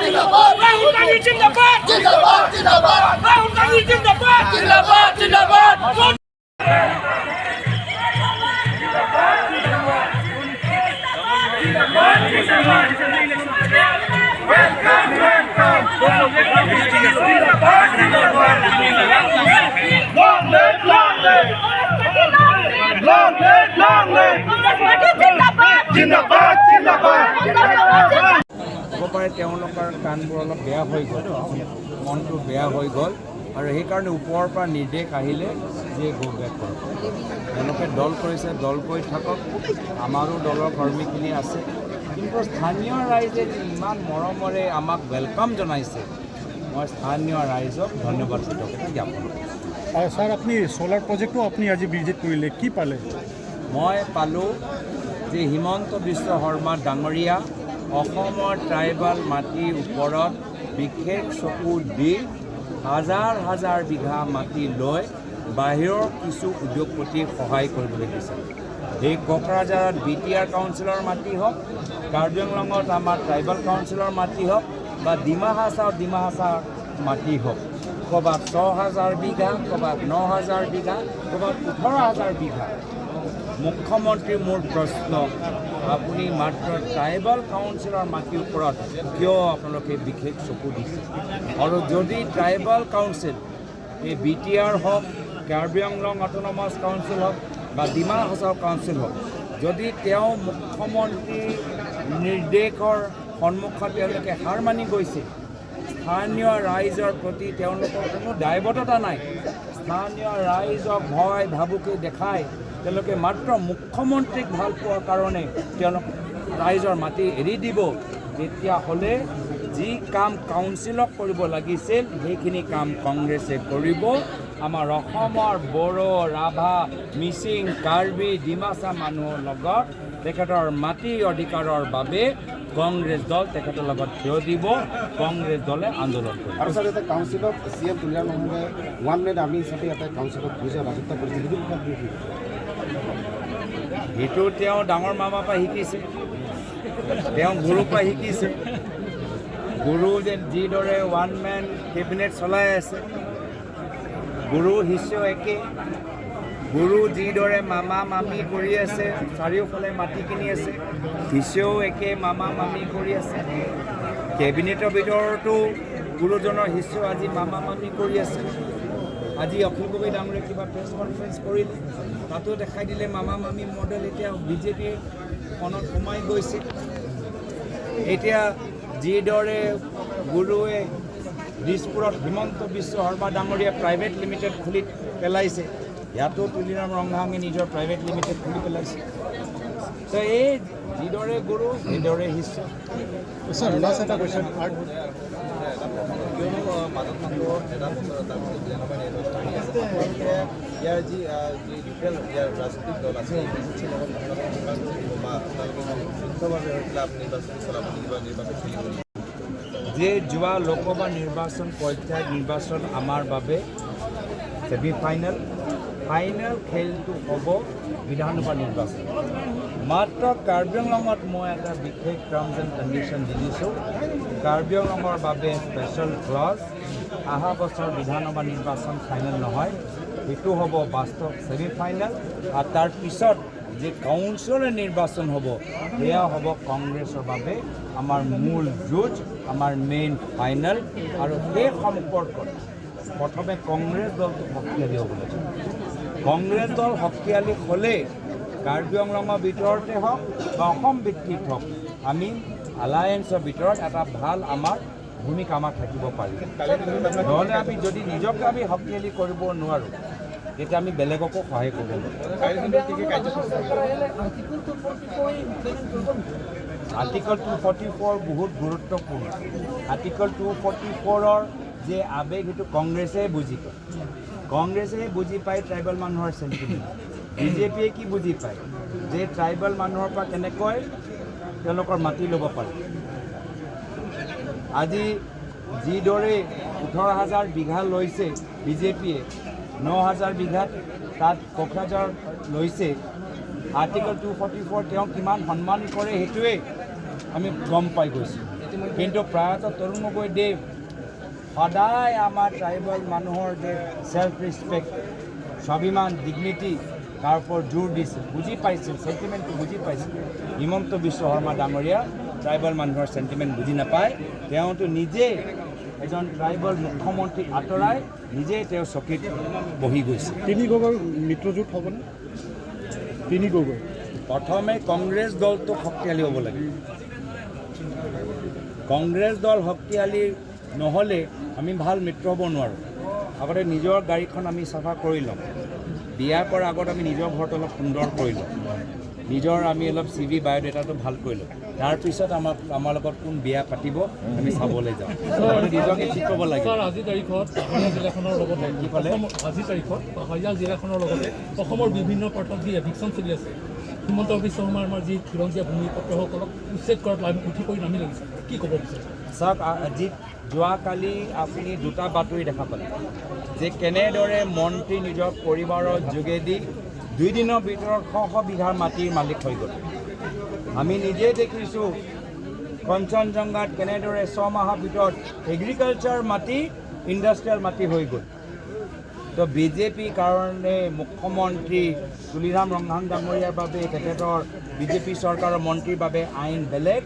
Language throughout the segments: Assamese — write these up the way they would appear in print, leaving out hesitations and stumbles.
ৰাহুল গান্ধী জিন্দাবাদ। জিন্দাবাদ, জিন্দাবাদ। ৰাহুল গান্ধী জিন্দাবাদ। জিন্দাবাদ, জিন্দাবাদ। Long live, long live! Long live, long live! জিন্দাবাদ, জিন্দাবাদ! হ'ব পাৰে, তেওঁলোকৰ কাণবোৰ অলপ বেয়া হৈ গ'ল, মনটো বেয়া হৈ গ'ল আৰু সেইকাৰণে ওপৰৰ পৰা নিৰ্দেশ আহিলে যে গ' বেক কৰক। তেওঁলোকে দল কৰিছে, দল কৰি থাকক। আমাৰো দলৰ কৰ্মীখিনি আছে। কিন্তু স্থানীয় ৰাইজে যে ইমান মৰমেৰে আমাক welcome জনাইছে, মই স্থানীয় ৰাইজক ধন্যবাদ, কৃতজ্ঞতা জ্ঞাপন কৰিছোঁ। আৰু ছাৰ, আপুনি চ'লাৰ প্ৰজেক্টটো আপুনি আজি ভিজিট কৰিলে, কি পালে? মই পালোঁ যে হিমন্ত বিশ্ব শৰ্মা ডাঙৰীয়া অসমৰ ট্ৰাইবেল মাটিৰ ওপৰত বিশেষ চকু দি হাজাৰ হাজাৰ বিঘা মাটি লৈ বাহিৰৰ কিছু উদ্যোগপতিক সহায় কৰিবলৈ বিচাৰে। এই কোকৰাঝাৰত বিটিআৰ কাউন্সিলৰ মাটি হওক, কাৰ্বি আংলঙত আমাৰ ট্ৰাইবেল কাউন্সিলৰ মাটি হওক বা ডিমা হাছাও ডিমা হাছাৰ মাটি হওক, ক'ৰবাত 6000 বিঘা, ক'ৰবাত 9000 বিঘা, ক'ৰবাত 18,000 বিঘা। মুখ্যমন্ত্ৰী, মোৰ প্ৰশ্ন, আপুনি মাত্ৰ ট্ৰাইবেল কাউন্সিলৰ মাটিৰ ওপৰত কিয় আপোনালোকে বিশেষ চকু দিছে? আৰু যদি ট্ৰাইবেল কাউন্সিল, এই বিটিআৰ হওক, কাৰ্বি আংলং অট'নমাছ কাউন্সিল হওক বা ডিমা হাছাও কাউন্সিল হওক, যদি তেওঁ মুখ্যমন্ত্ৰীৰ নিৰ্দেশৰ সন্মুখত তেওঁলোকে হাৰ মানি গৈছে, স্থানীয় ৰাইজৰ প্ৰতি তেওঁলোকৰ কোনো দায়বদ্ধতা নাই, স্থানীয় ৰাইজক ভয় ভাবুকি দেখাই তেওঁলোকে মাত্ৰ মুখ্যমন্ত্ৰীক ভাল পোৱাৰ কাৰণে তেওঁলোক ৰাইজৰ মাটি এৰি দিব, তেতিয়াহ'লে যি কাম কাউন্সিলক কৰিব লাগিছিল, সেইখিনি কাম কংগ্ৰেছে কৰিব। আমাৰ অসমৰ বড়ো, ৰাভা, মিচিং, কাৰ্বি, ডিমাচা মানুহৰ লগত তেখেতৰ মাটিৰ অধিকাৰৰ বাবে কংগ্ৰেছ দল তেখেতৰ লগত থিয় দিব। কংগ্ৰেছ দলে আন্দোলন কৰিব। আৰু ছাৰ, ইয়াতে কাউন্সিলত C M Tuliram Ronghang one man army হিচাপে ইয়াতে কাউন্সিলত নিজৰ ৰাজত্ব কৰিছে, সেইটো বিষয়ে আপুনি কি ক'ব? সেইটো তেওঁ ডাঙৰ মামাৰ পৰা শিকিছে, তেওঁ গুৰুৰ পৰা শিকিছে। গুৰু যে যিদৰে ওৱান মেন কেবিনেট চলাই আছে, গুৰু শিষ্য একে। গুৰু যিদৰে মামা মামী কৰি আছে, চাৰিওফালে মাটি কিনি আছে, শিষ্যও একে মামা মামী কৰি আছে। কেবিনেটৰ ভিতৰতো গুৰুজনৰ শিষ্য আজি মামা মামী কৰি আছে। আজি অখিল গগৈ ডাঙৰীয়াই কিবা প্ৰেছ কনফাৰেঞ্চ কৰিলে, তাতো দেখাই দিলে মামা মামী মডেল এতিয়া বিজেপিৰ মনত সোমাই গৈছে। এতিয়া যিদৰে গুৰুৱে দিছপুৰত হিমন্ত বিশ্ব শৰ্মা ডাঙৰীয়া প্ৰাইভেট লিমিটেড খুলি পেলাইছে, ইয়াতো তুলিৰাম ৰংহাঙে নিজৰ প্ৰাইভেট লিমিটেড খুলি পেলাইছে। তো এই যিদৰে গুৰু, সেইদৰে শিষ্য। ছাৰ, লাষ্ট এটা কুৱেশ্যন। কিয়নো মাজত মাত্ৰ এটা বছৰ, তাৰপিছত বিধানসভা নিৰ্বাচন আহি আছে। আপোনালোকে ইয়াৰ যি লোকেল ইয়াৰ ৰাজনৈতিক দল আছে, এই বিজেপিৰ লগত আপোনালোকে কিমান থাকিব বা আপোনালোকে যুদ্ধভাৱে হৈ পেলাই আপুনি নিৰ্বাচন চলাব নেকি বা নিৰ্বাচন খেলিব নেকি? যে যোৱা লোকসভা নিৰ্বাচন, পঞ্চায়ত নিৰ্বাচন আমাৰ বাবে ছেমি ফাইনেল। ফাইনেল খেলটো হ'ব বিধানসভা নিৰ্বাচন। মাত্ৰ কাৰ্বি আংলঙত মই এটা বিশেষ টাৰ্মছ এণ্ড কণ্ডিশ্যন দি দিছোঁ। কাৰ্বি আংলঙৰ বাবে স্পেচিয়েল ক্লজ, অহা বছৰ বিধানসভা নিৰ্বাচন ফাইনেল নহয়, সেইটো হ'ব বাস্তৱ ছেমি ফাইনেল। আৰু তাৰপিছত যে কাউন্সিলৰ নিৰ্বাচন হ'ব, সেয়া হ'ব কংগ্ৰেছৰ বাবে আমাৰ মূল যুঁজ, আমাৰ মেইন ফাইনেল। আৰু সেই সম্পৰ্কত প্ৰথমে কংগ্ৰেছ দলটো শক্তিশালী হ'ব লাগিব। কংগ্ৰেছ দল শক্তিশালী হ'লেই কাৰ্বি আংলঙৰ ভিতৰতে হওক বা অসম ভিত্তিত হওক, আমি এলায়েন্সৰ ভিতৰত এটা ভাল আমাৰ ভূমিকা আমাৰ থাকিব পাৰিব। নহ'লে আমি যদি নিজকে আমি শক্তিশালী কৰিব নোৱাৰোঁ, তেতিয়া আমি বেলেগকো সহায় কৰিব নোৱাৰোঁ। কাইলৈ দিনটোত কি কি কাৰ্যসূচী থাকিব? আৰ্টিকল 244 বহুত গুৰুত্বপূৰ্ণ। আৰ্টিকল 244ৰ যে আৱেগ, সেইটো কংগ্ৰেছে বুজি পায়। কংগ্ৰেছে বুজি পায় ট্ৰাইবেল মানুহৰ চেণ্টিমেণ্ট। বিজেপিয়ে কি বুজি পায় যে ট্ৰাইবেল মানুহৰ পৰা কেনেকৈ তেওঁলোকৰ মাটি ল'ব পাৰে। আজি যিদৰে 18,000 বিঘা লৈছে বিজেপিয়ে, 9000 বিঘাত তাত কোকৰাঝাৰ লৈছে, আৰ্টিকল 244 তেওঁ কিমান সন্মান কৰে, সেইটোৱেই আমি গম পাই গৈছোঁ। এতিয়া কিন্তু প্ৰয়াত তৰুণ গগৈ দেৱ সদায় আমাৰ ট্ৰাইবেল মানুহৰ যে ছেল্ফ ৰেচপেক্ট, স্বাভিমান, ডিগনিটি, তাৰ ওপৰত জোৰ দিছিল, বুজি পাইছিল, চেণ্টিমেণ্টটো বুজি পাইছিল। হিমন্ত বিশ্ব শৰ্মা ডাঙৰীয়া ট্ৰাইবেল মানুহৰ চেণ্টিমেণ্ট বুজি নাপায়। তেওঁতো নিজে এজন ট্ৰাইবেল মুখ্যমন্ত্ৰীক আঁতৰাই নিজেই তেওঁ চকীত বহি গৈছে। তিনি গগৈ মিত্ৰজোঁট হ'বনে? তিনি গগৈ। প্ৰথমে কংগ্ৰেছ দলটো শক্তিশালী হ'ব লাগে। কংগ্ৰেছ দল শক্তিশালী নহ'লে আমি ভাল মিত্ৰ হ'ব নোৱাৰোঁ। আগতে নিজৰ গাড়ীখন আমি চাফা কৰি ল'ম। বিয়া কৰাৰ আগত আমি নিজৰ ঘৰটো অলপ সুন্দৰ কৰি ল'ম, নিজৰ আমি অলপ চিভি, বায়'ডেটাটো ভাল কৰি ল'ম। তাৰপিছত আমাক আমাৰ লগত কোন বিয়া পাতিব আমি চাবলৈ যাওঁ। আগতে নিজকে ঠিক কৰিব লাগে। ছাৰ, আজিৰ তাৰিখত পাহাৰীয়া জিলাখনৰ লগতে কি ক'লে? আজিৰ তাৰিখত পাহাৰীয়া জিলাখনৰ লগতে অসমৰ বিভিন্ন প্ৰান্তত যি এভিকশ্যন চলি আছে, হিমন্ত বিশ্ব শৰ্মাৰ আমাৰ যি খিলঞ্জীয়া ভূমিপুত্ৰসকলক উচ্ছেদ কৰাত উঠি পৰি নামি লাগিছে, কি ক'ব বিচাৰে? চাওক, আজি যোৱাকালি আপুনি দুটা বাতৰি দেখা পালে যে কেনেদৰে মন্ত্ৰী নিজৰ পৰিবাৰৰ যোগেদি 2 দিনৰ ভিতৰত শ শ বিঘাৰ মাটিৰ মালিক হৈ গ'ল। আমি নিজে দেখিছোঁ কঞ্চনজংঘাত কেনেদৰে 6 মাহৰ ভিতৰত এগ্ৰিকালচাৰ মাটি ইণ্ডাষ্ট্ৰিয়েল মাটি হৈ গ'ল। তো বিজেপিৰ কাৰণে, মুখ্যমন্ত্ৰী তুলিৰাম ৰংহাং ডাঙৰীয়াৰ বাবে, তেখেতৰ বিজেপি চৰকাৰৰ মন্ত্ৰীৰ বাবে আইন বেলেগ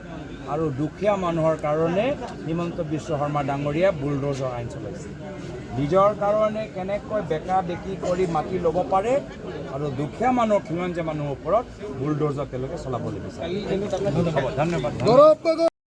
আৰু দুখীয়া মানুহৰ কাৰণে হিমন্ত বিশ্ব শৰ্মা ডাঙৰীয়া বুলড'জৰ আইন চলাইছে। নিজৰ কাৰণে কেনেকৈ বেকা বেকি কৰি মাটি ল'ব পাৰে আৰু দুখীয়া মানুহ, খিলঞ্জীয়া মানুহৰ ওপৰত বুলড'জাৰ তেওঁলোকে চলাবলৈ বিচাৰে। হ'ব, ধন্যবাদ।